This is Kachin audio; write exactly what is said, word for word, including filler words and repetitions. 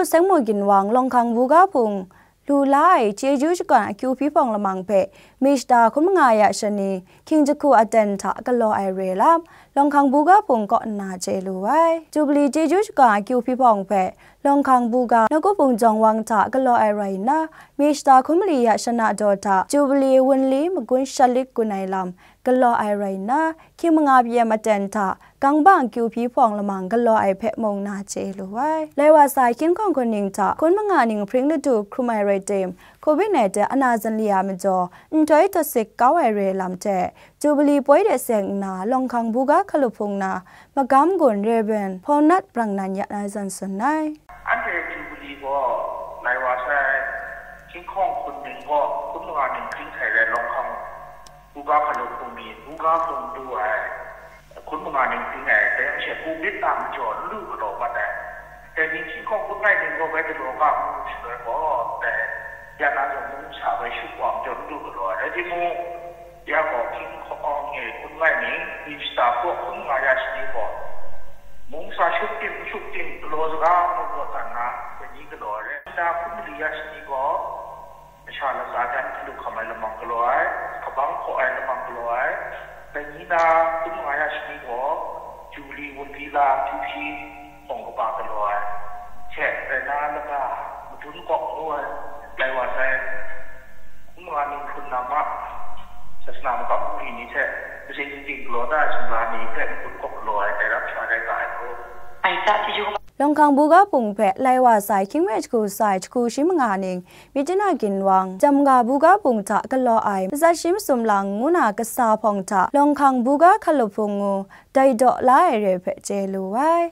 Seng Maw Ginwang Lawng Hkang Buga Hpung lu la ai chyeju shakawn akyu hpyi hpawng lamang hpe mi shata hkun manga ya shani hkying jahku aten hta galaw ai re lam, Lawng Hkang Buga Hpung kaw nna chye lu ai. Jubili chyeju shakawn akyu hpyi hpawng hpe Lawng Hkang Buga nawku hpung jawng wang hta galaw ai rai nna, mi shata hkun mali ya shana daw hta Jubili wunli magun shalik gun ai lam galaw ai rai nna, hkying manga pyi em aten hta gangbang akyu hpyi hpawng lamang galaw ai hpe mung na chye lu ai. Lai wa sai hkying hkawng hkun ning hta hkun manga ning hpring ladu hkrum ai rai tim, covid nineteen ana zanli a majaw nhtoi tawsik kau ai re lam hte, Jubili poi de seng nna Lawng Hkang Buga Hkalup Hpung na magam gun Rev. Hpawnat Brang Nan ya na zan tsun ai. Anhte Jubili gaw lai wa sai hkying hkawng hkun ning gaw hkun manga ning hpring hkai rai Lawng Hkang Buga Hkalup Hpung mi, Buga Hpung du ai, hkun manga ning hpring ai, dai yang she covid a majaw n lu galaw mat ai. Dai ni hkying hkawng hkun ngai ning gaw bai galaw ga mu shaloi gaw, dai ya na zawn mung sa bai shu wa majaw n lu galaw ai. Rai timung, ya gaw hkying hkawng e hkun ngai ning, mi shata hpaw hkun manga ya shani gaw, mung sa shup tim, n shup tim, galaw saga mu gaw htan na, dai ni galaw ai. Rai nna hkun mali ya shani gaw, masha latsa dan hkalu hkam ai lamang galaw ai, kabang hkaw ai lamang galaw ai, dai ni na hkun manga ya shani gaw, Jubili wunli la hpyi hpyi hpawng kaba galaw ai, hte rai na lata madun kawk ngu ai, lai wa sai, hkun manga ning hkrun na ma, sasana magam bungli ni hte, katsing katsing galaw da ai sumla ni hte madun kawk galaw ai, dai ram sha rai nga ai hku. Lawng Hkang Buga Hpung hpe lai wa sai hkying me jahku sai jahku shi manga ning, Myitkyina Ginwang, Jamga Buga Hpung hta galaw ai, matsat shi masum lang ngu na kasa hpawng hta Lawng Hkang Buga Hkalup Hpung ngu dai daw la ai re hpe chye lu ai.